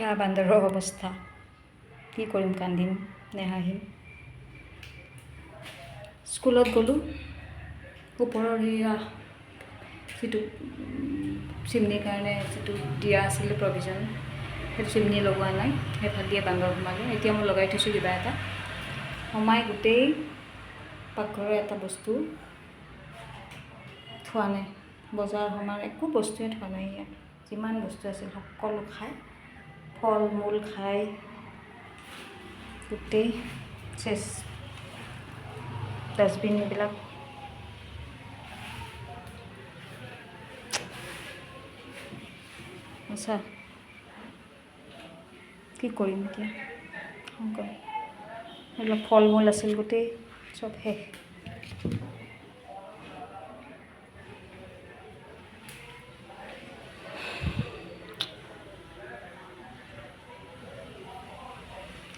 এয়া বান্দৰৰ অৱস্থা। কি কৰিম, কান্দিম নে হাঁহিম? স্কুলত গ'লোঁ, ওপৰৰ সেয়া যিটো চিমনিৰ কাৰণে যিটো দিয়া আছিলে প্ৰভিজন, সেইটো চিমনি লগোৱা নাই, সেইফালেদিয়ে বান্দৰ সোমালে। এতিয়া মই লগাই থৈছোঁ কিবা এটা, সোমাই গোটেই পাকঘৰৰ এটা বস্তু থোৱা নাই, বজাৰ সমাৰ একো বস্তুৱে থোৱা নাই। ইয়াত যিমান বস্তু আছিল সকলো খাই, ফল মূল খাই গোটেই চেচ। ডাষ্টবিনবিলাক আচ্ছা, কি কৰিম এতিয়া? এইবিলাক ফল মূল আছিল, গোটেই চব শেষ।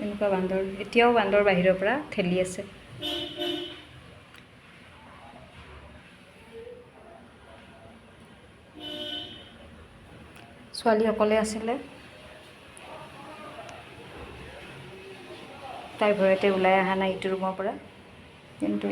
এনেকুৱা বান্দৰ, এতিয়াও বান্দৰ বাহিৰৰ পৰা ঠেলি আছে। ছোৱালী অকলে আছিলে, তাই ভয়তে ওলাই অহা নাই ইটো ৰুমৰ পৰা। কিন্তু